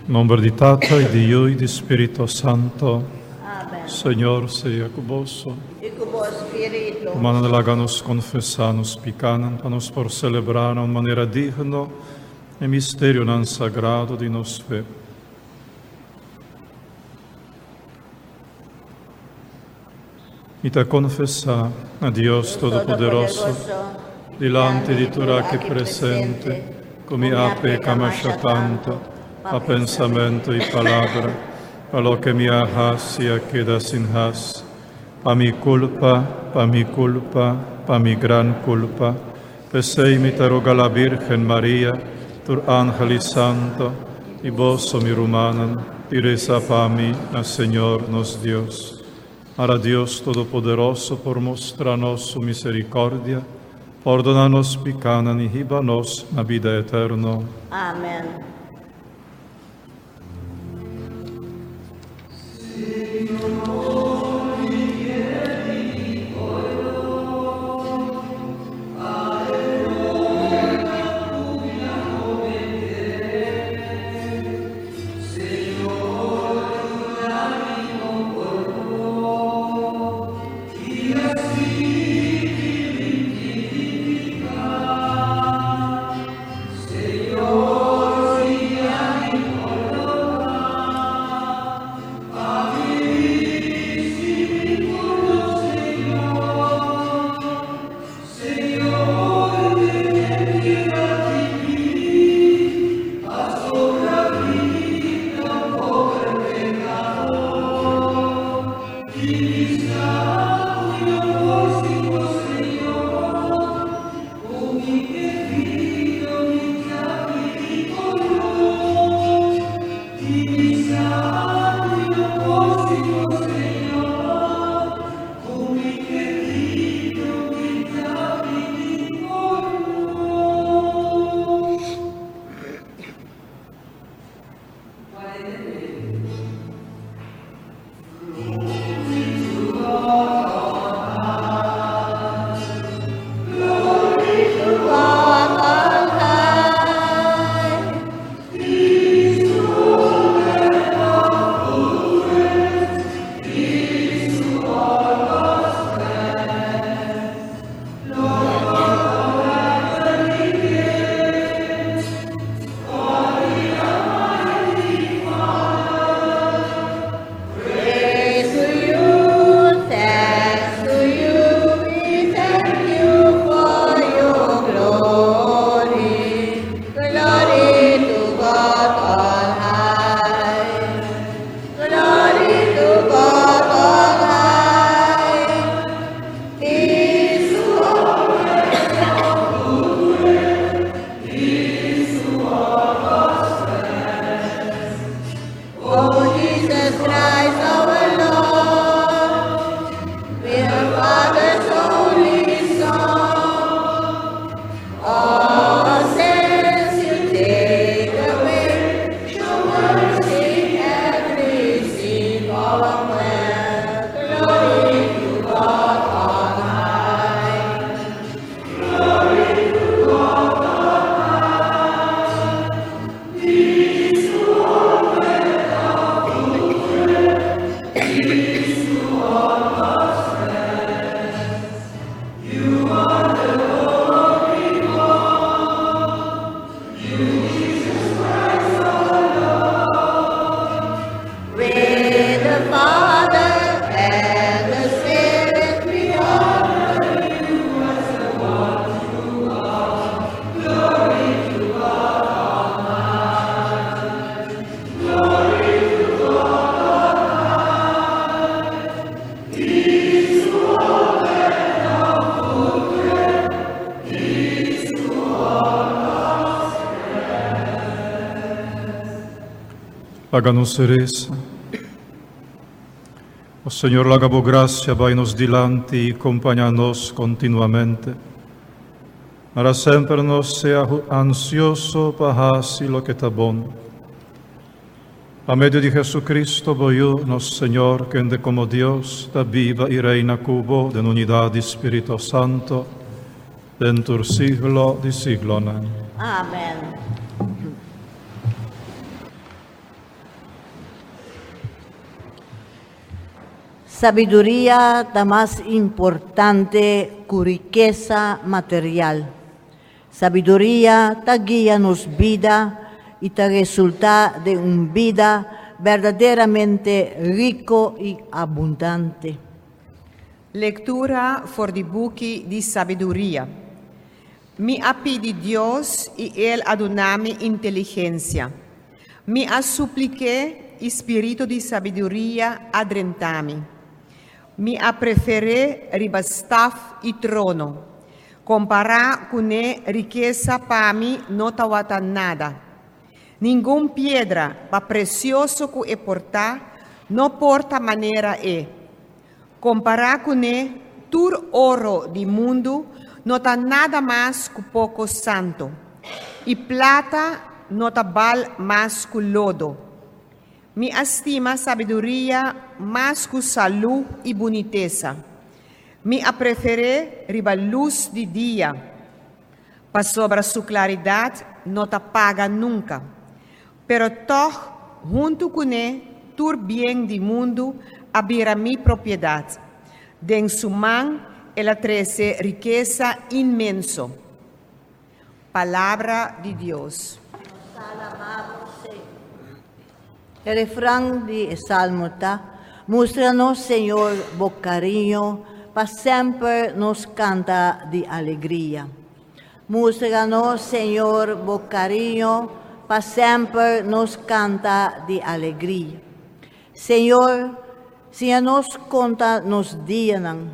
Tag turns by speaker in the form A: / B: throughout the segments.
A: Nomber di Tata y di Yiu y di Spirito Santo.
B: Amen.
A: Señor sea cu boso.
B: Y cu bo spirito.
A: Rumannan laga nos confesa nos picanan pa nos por celebra na un manera digno e misterionan sagrado di nos fe. Mi ta confesa na Dios Todopoderoso, dilanti di tur aki presente, cu mi a peca masha tanto, pa pensamento y palabra, pa loke mi a haci y a keda sin haci, pa mi culpa, pa mi culpa, pa mi gran culpa. P'esey mi ta roga la Virgen Maria, tur angel y santo, y boso, mi rumannan, di reza pa mi na Señor nos Dios. Mara Dios Todopoderoso por mustra nos su misericordia, pordona nos picanan y hiba nos na bida eterno.
B: Amen.
A: Laga nos resa. O Señor, laga bo gracia bai nos dilanti y compaña nos continuamente. Mara semper nos sea ansioso pa haci loke ta bon. Pa medio di Jesucristo, bo Yu, nos Señor, kende como Dios ta biba y reina cu bo den unidad di Spirito Santo, den tur siglo di siglonan.
B: Amen. Sabiduria ta mas importante ku rikesa material. Sabiduria ta guia nos bida i ta resultá den un bida berdaderamente riku i abundante.
C: Lektura for di buki di Sabiduria. Mi a pidi Dios i El a duna mi inteligensia. Mi a suplik'é i spiritu di sabiduria a drenta mi. Mi a prefer'é riba staf i trono. Kompará kuné rikesa pa mi no tawata nada. Ningun piedra, pa presioso ku e por ta, no por ta manera e. Kompará kuné, tur oro di mundu no ta nada mas ku poko santu, i plata no ta bal mas ku lodo. Mi a stima sabiduria mas ku salú i bunitesa. Mi a prefer'é riba lus di dia, pasobra su klaridat no ta paga nunka. Pero tòg, huntu kuné tur bien di mundu a bira mi propiedat. Den su man el a trese rikesa inmenso. Palabra di Dios.
B: E refran di e salmo ta, Mustra nos, Señor, bo kariño, pa semper nos kanta di alegria. Mustra nos, Señor, bo kariño, pa semper nos kanta di alegria. Señor, siña nos konta nos dianan,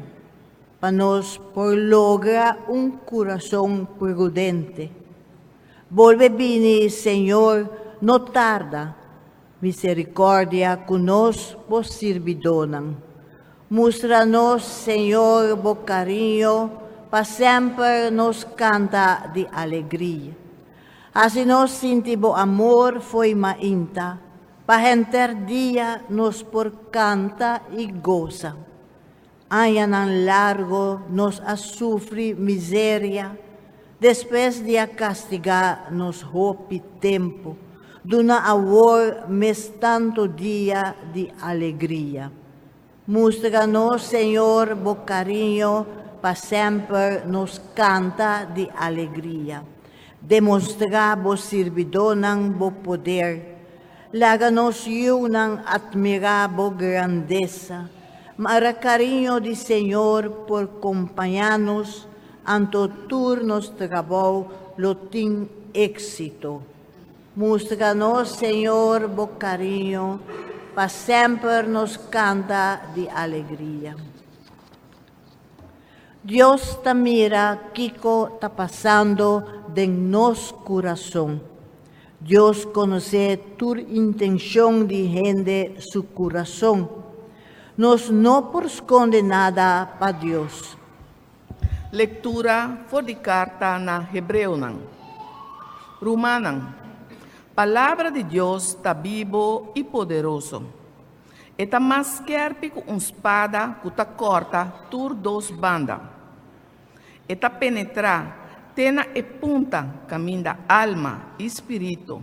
B: pa nos por logra un kurason prudente. Bolbe bini, Señor, no tarda, Miserikòrdia ku nos, bo sirbidónan. Mustra nos, Señor, bo kariño, pa semper nos kanta di alegria. Hasi nos sinti bo amor fo'i mainta, pa henter dia nos por kanta i gosa. Añanan largo nos a sufri miseria, despues di a kastigá nos hopi tempu, duna awor mes tantu dia di alegria. Mustra nos, Señor, bo kariño pa semper nos kanta di alegria. Demostrá bo sirbidónan bo poder. Laga nos yunan atmirá bo grandesa. Mara kariño di Señor por kompañá nos, anto tur nos trabou lo tin éksito. Mustra nos, Señor, bo kariño, pa semper nos kanta di alegria. Dios ta mira kiko ta pasando den nos kurason. Dios konosé tur intenshon di hende su kurason. Nos no por skonde nada pa Dios.
D: Lektura for di Karta na Hebreonan. Rumannan, Palabra di Dios ta bibo i poderoso. E ta mas skèrpi ku un spada ku ta kòrta tur dos banda. E ta penetrá te na e punta kaminda alma i spiritu,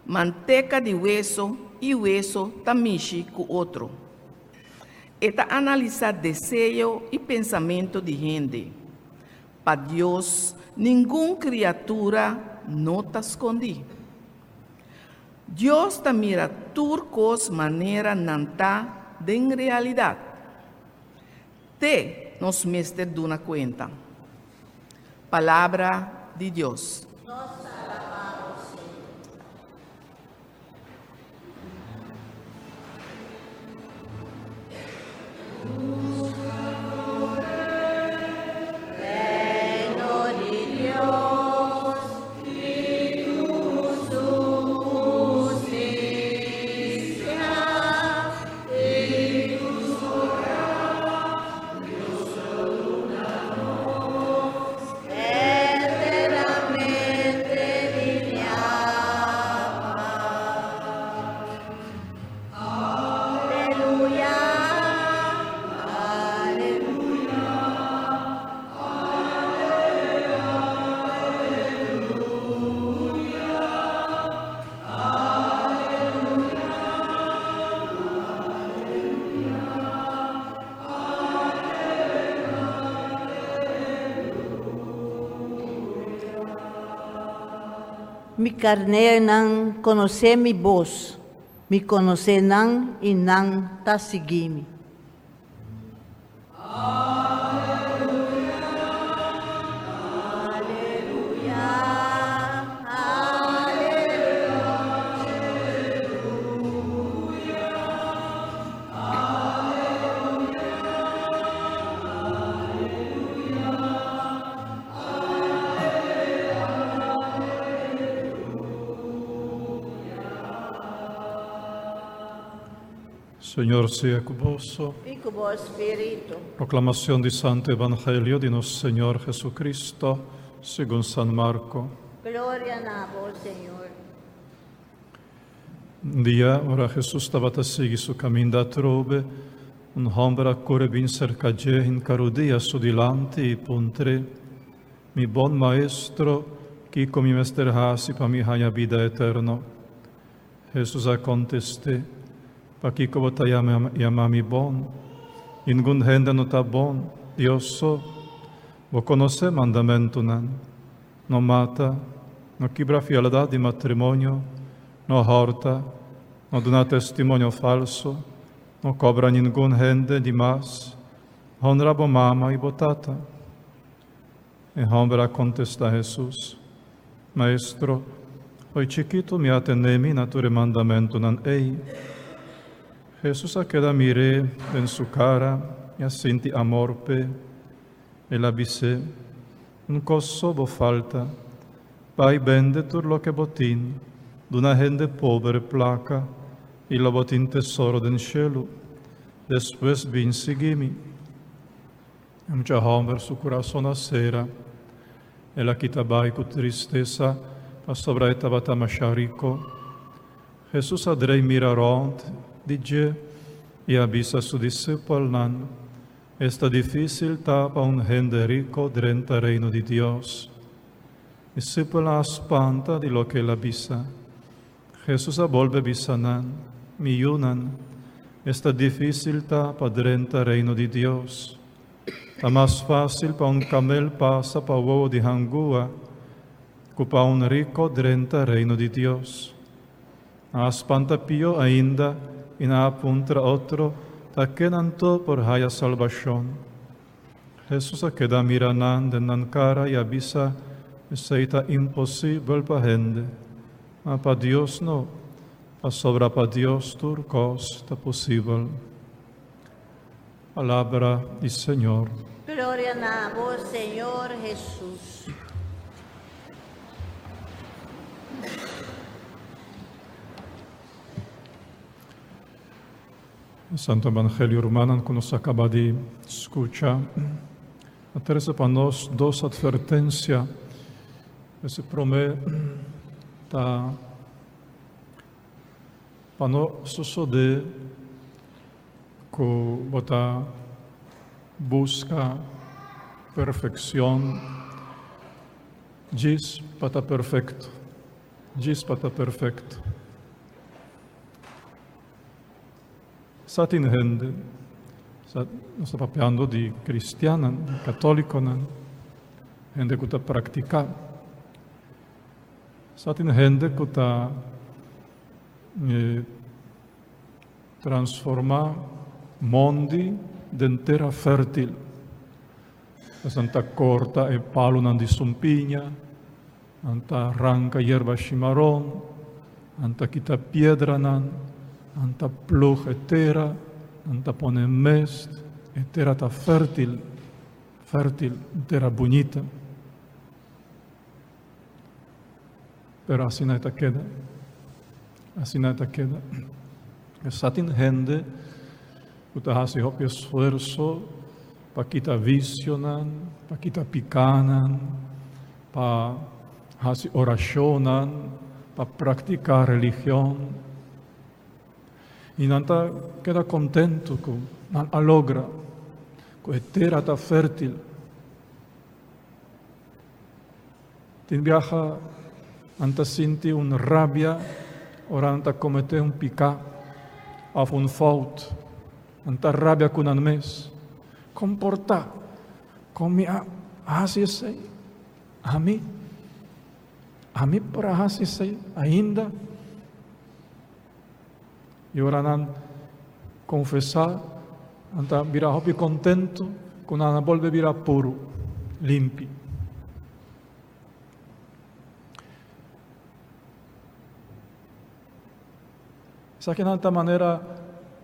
D: manteka di weso i weso ta mishi ku otro. E ta analisá deseo i pensamentu di hende. Pa Dios ningun kriatura no ta skondí. Dios ta mira tur kos manera nan ta den realidat. Te nos mester duna kuenta. Palabra di Dios.
B: Mi karnénan konosé mi bos, mi konosé nan i nan ta sigui mi.
A: Señor sea ku boso.
B: I ku bo spiritu.
A: Proclamación di Santo Evangelio di nos Señor Jesucristo, segun San Marco.
B: Gloria na bo, Señor.
A: Un dia, ora Hesus tabata sigui su kaminda atrobe, un hòmber a kore bin serka dje hinka rudia su dilanti i puntr'é, Mi bon Maestro, kiko mi mester hasi pa mi haña bida eterno? Hesus a kontest'é, Pakiko bo ta yama mi bon? Ningun hende no ta bon, Dios so. Bo konosé mandamentunan, No mata, no kibra fieldat di matrimonio, no hòrta, no duna testimonio falsu, no kobra ningun hende di mas, honra bo mama i bo tata. E hòmber a kontestá Hesus, Maestro, oi chikitu mi a tene mi na tur e mandamentunan ei. Hesus a keda mir'é den su kara i a sinti amor p'e. El a bis'é, Un kos so bo falta. Bai bende tur loke bo tin, duna hende pober e plaka, i lo bo tin tesoro den shelu. Despues bin sigui mi. E mucha hòmber su kurason a sera. El a kita bai ku tristesa pasobra e tabata masha riko. Hesus a drei mira rònt di dje i a bisa su disipelnan, Esta difísil ta pa un hende riko drenta Reino di Dios. Disipelnan a spanta di loke el a bisa. Hesus a bolbe bisa nan, Mi yunan, esta difísil ta pa drenta Reino di Dios. Ta mas fásil pa un kamel pasa pa wowo di hangua ku pa un riko drenta Reino di Dios. Nan a spanta pió ainda i nan a puntra otro, Ta ken anto por haya salbashon? Hesus a keda mira nan den nan kara i a bisa, Esei ta imposibel pa hende, ma pa Dios no, pasobra pa Dios tur kos ta posibel. Palabra di Señor.
B: Gloria na bo, Señor Hesus.
A: E Santo Evangelio rumannan ku nos a kaba di skucha a trese pa nos dos atvertensia. Ese promé ta pa no sosodé ku bo ta buska perfekshon djis pa ta perfekto, djis pa ta perfekto. Sa tin hende, sa, nos ta papiando di kristiannan, di katólikonan, hende ku ta praktiká. Sa tin hende ku ta transformá mondi den tera fértil. Esnan ta korta e palunan di sumpiña, nan ta ranka yerba shimaron, nan ta kita piedranan, nan ta plug e tera, nan ta pone mest, e tera ta fértil, fértil, un tera bunita. Pero asina e ta keda. Asina e ta keda. Sa tin hende ku ta hasi hopi esfuerso pa kita visionan, pa kita pikanan, pa hasi orashonnan, pa praktiká religion. I nan ta keda kontentu ku nan a logra, ku e tera ta fértil. Tin biaha nan ta sinti un rabia ora nan ta kometé un piká òf un fout. Nan ta rabia ku nan mes. Komportá kon mi a hasi esei? Ami? Ami por a hasi esei ainda? I ora nan konfesá, nan ta bira hopi kontentu ku nan a bolbe bira puru, limpi. Esakinan ta manera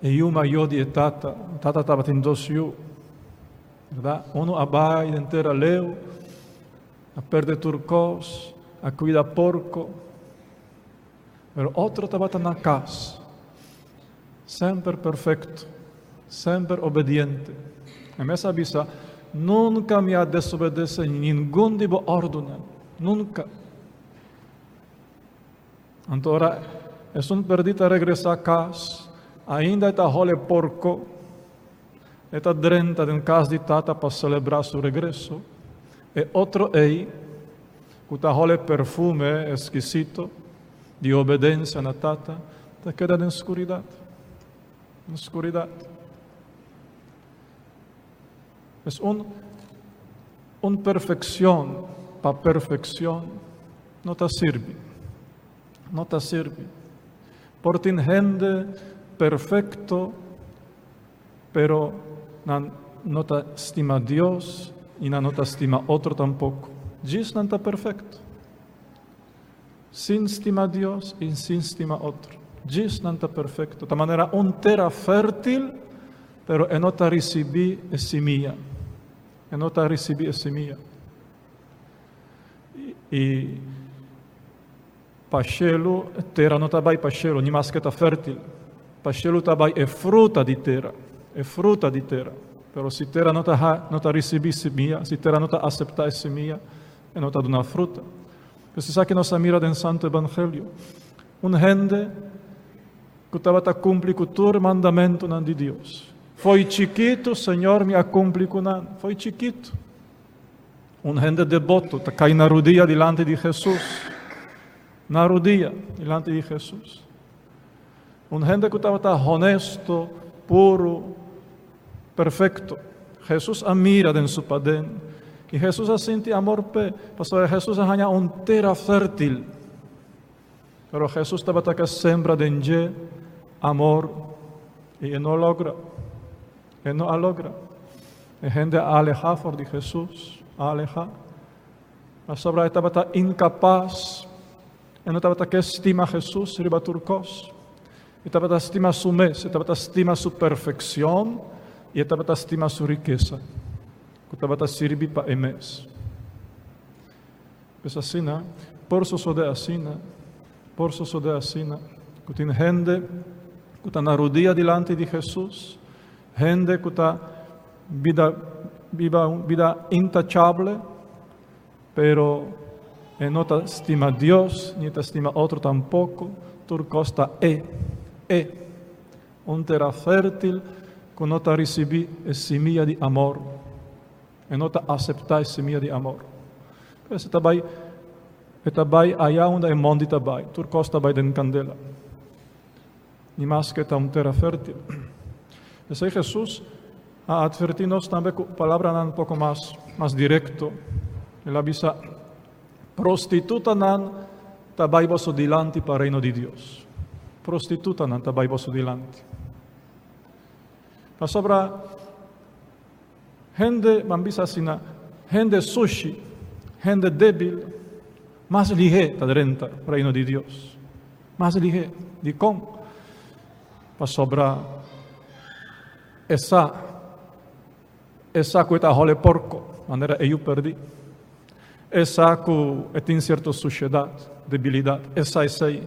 A: e yu mayó di e tata. E tata tabatin dos yu, bèrdat? Unu a bai den tera leu, a perde tur kos, a kuida porko. Pero otro tabata na kas, semper perfekto, semper obediente. E mes a bisa, Nunka mi a desobedesé ningun di bo òrdunan, nunka. Anto ora esun perdí ta regresá kas, ainda e ta hole porko, e ta drenta den kas di tata pa selebrá su regreso. E otro ei, ku ta hole perfume eskisito di obedensia na tata, ta keda den skuridat. Den skuridat. Es un un perfekshon pa perfekshon no ta sirbi. No ta sirbi. Por tin hende perfekto, pero nan no ta stima Dios i nan no ta stima otro tampoko. Djis nan ta perfekto. Sin stima Dios i sin stima otro. Djis nan ta perfekto. Ta manera un tera fértil, pero e no ta risibí e simia. E no ta risibí e simia. I pa shelu, tera no ta bai pa shelu, ni maske ta fértil. Pa shelu ta bai e fruta di tera, e fruta di tera. Pero si tera no ta no ta risibí simia, si tera no ta aseptá e simia, e no ta duna fruta. Pues esaki nos a mira den Santo Evangelio. Un hende ku tabata kumpli ku tur mandamentunan di Dios. Foi chikitu, Señor, mi a kumpli ku nan. Foi chikitu. Un hende deboto ta kai na rudia dilanti di Hesus. Na rudia dilanti di Hesus. Un hende ku tabata honesto, puru, perfekto. Hesus a mira den su paden i Hesus a sinti amor p'e, pasobra Hesus a haña un tera fértil. Pero Hesus tabata ke sembra den dje amor i e no logra. E no a logra. E hende a alehá for di Hesus, a alehá. Pasobra e tabata inkapas, e no tabata ke stima Hesus riba tur kos. E tabata stima su mes, e tabata stima su perfekshon i e tabata stima su rikesa, ku tabata sirbi pa e mes. Pues asina, por sosodé asina, por sosodé asina, ku tin hende ku ta na rudia dilanti di Hesus, hende ku ta bida biba un bida intachable, pero e no ta stima Dios, ni ta stima otro tampoko, tur kos ta e, e, un tera fértil ku no ta risibí e simia di amor. E no ta aseptá e simia di amor. Pues e ta bai, e ta bai ayá unda e mondi ta bai, tur kos ta bai den kandela. Ni maske ta un tera fértil. P'esei Hesus a atvertí nos tambe ku palabranan un poko mas, mas direkto. El a bisa, Prostitutanan ta bai boso dilanti pa Reino di Dios. Prostitutanan ta bai boso dilanti. Pasobra Hende, ban bisa asina, hende sushi, hende débil, mas lihé ta drenta Reino di Dios. Mas lihé. Dikon? Pasobra e sa, e sa ku e ta hole porko, manera e yu pèrdí. E sa ku e tin sierto sushedat, debilidat. E sa esei.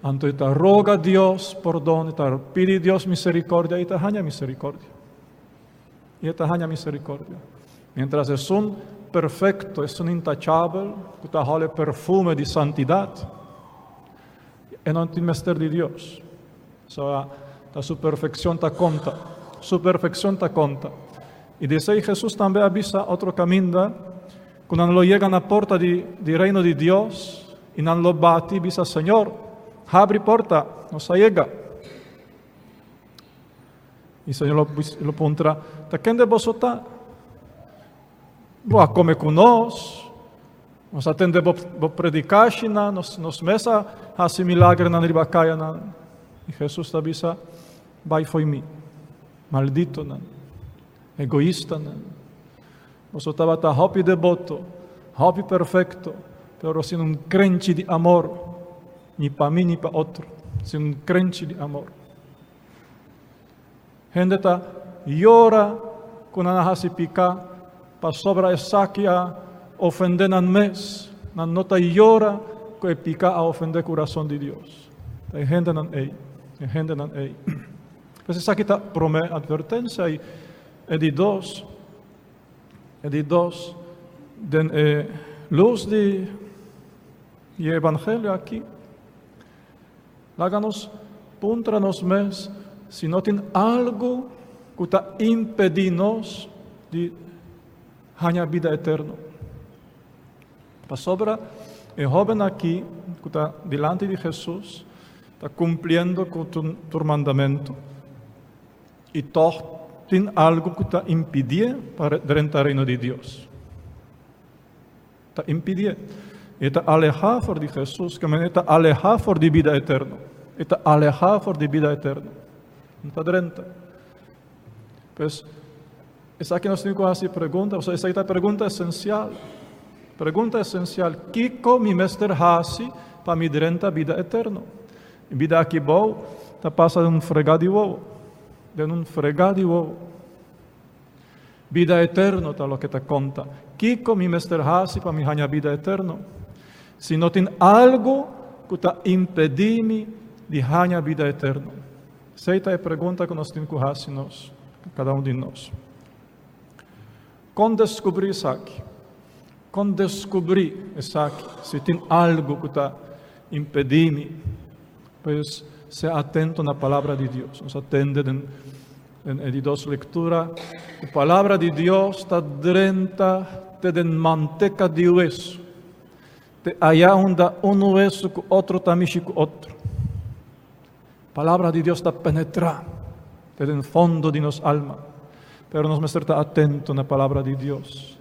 A: Anto e ta roga Dios pordon, e ta pidi Dios miserikòrdia i ta haña miserikòrdia. I e ta haña misericordia. Mientras esun perfecto, esun intachabel, cu ta hole perfume di santidad, e no tin mester di Dios. So, ta su perfeccion ta conta. Su perfeccion ta conta. I di esei Jesus tambe a bisa otro caminda, cu nan lo yega na porta di, di reino di Dios, i nan lo bati bisa, Señor, habri porta, nos a yega. I Señor lo, lo puntra, ta kende boso ta? Bo a come cu nos? Nos a tende bo, bo predikashinan, nos, nos mes a hasi milagernan riba kayanan. I Hesus ta bisa, Bai fo'i mi, malditonan, egoistanan. Boso tabata hopi deboto, hopi perfekto, pero sin un krenchi di amor, ni pa mi ni pa otro, sin un krenchi di amor. Hende ta yora ku nan a hasi piká pasobra esaki a ofendé nan mes. Nan no ta yora ku e piká a ofendé kurason di Dios. Ta e hendenan ei, e hendenan ei. Pues esaki ta promé atvertensia i e di dos, e di dos, den e lus di e evangelio aki, Laga nos puntra nos mes si no tin algu ku ta impedí nos di haña bida eterno. Pasobra e hóben aki ku ta dilanti di Hesus ta kumpliendo ku tur mandamentu i tòg tin algu ku ta impidié pa drenta Reino di Dios. Ta impidié. E ta alehá for di Hesus, ke men e ta alehá for di bida eterno. E ta alehá for di bida eterno. No ta drenta. Pues, esaki nos tin ku hasi pregunta, pasobra esaki ta pregunta esensial. Pregunta esensial, kiko mi mester hasi pa mi drenta bida eterno? E bida aki bou ta pasa den un fregá di wowo. Den un fregá di wowo. Bida eterno ta loke ta konta. Kiko mi mester hasi pa mi haña bida eterno? Si no tin algu ku ta impedí mi di haña bida eterno. Esei ta e pregunta ku nos tin ku hasi nos, kada un di nos. Kon deskubrí esaki? Kon deskubrí esaki? Si tin algu ku ta impedí mi, pues sea atento na palabra di Dios. Nos atende den Den e di dos lektura, e Palabra di Dios ta drenta te den manteka di wesu, te aya unda un wesu ku otro ta mishi ku otro. Palabra di Dios ta penetrá te den fondo di nos alma, pero nos mester ta atento na Palabra di Dios.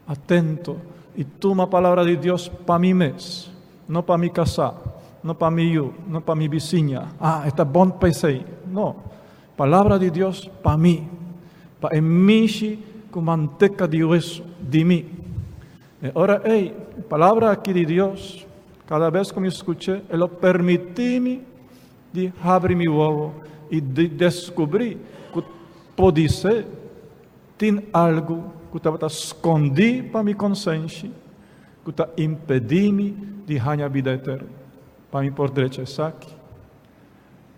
A: Atento i tuma Palabra di Dios pa mi mes, no pa mi kasá, no pa mi yu, no pa mi bisiña. Ah, e ta bon pa esei. No. Palabra di Dios pa mi, pa e mishi ku manteka di wesu di mi. E ora ei, e palabra aki di Dios, kada bes ku mi skuch'é, e lo permití mi di habri mi wowo i di deskubrí ku podisé tin algu ku tabata skondí pa mi konsenshi ku ta impedí mi di haña bida eterno. Pa mi por drecha esaki.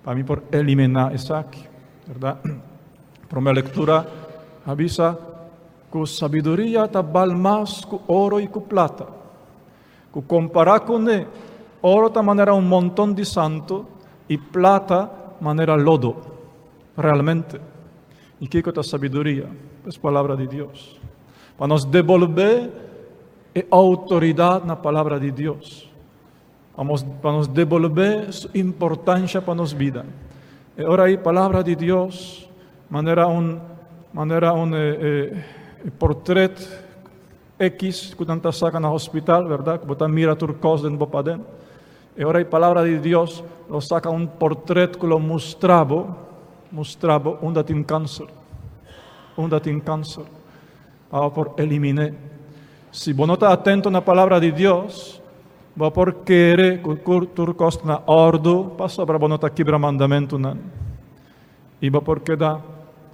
A: Pa mi por eliminá esaki, bèrdat? Promé lektura a bisa ku sabiduria ta bal mas ku oro i ku plata. Ku kompará kuné, oro ta manera un monton di santu i plata manera lodo. Realmente. I kiko ta sabiduria? Pues palabra di Dios. Pa nos debolbé e outoridat na palabra di Dios. Amos pa nos debolbé su importansha pa nos bida. E ora ei palabra di Dios manera un manera un e, e, e portret X ku nan ta saka na hospital, bèrdat? Ku bo ta mira tur kos den bo paden. E ora ei palabra di Dios lo saka un portret ku lo mustra bo, mustra bo unda tin kanser. Unda tin kanser. Pa bo por eliminé. Si bo no ta atento na palabra di Dios, bo por kere ku tur kos ta na òrdu pasobra bo no ta kibra mandamentunan. I bo por keda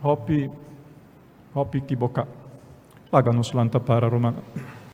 A: hopi, hopi kiboká. Laga nos lanta para, rumannan.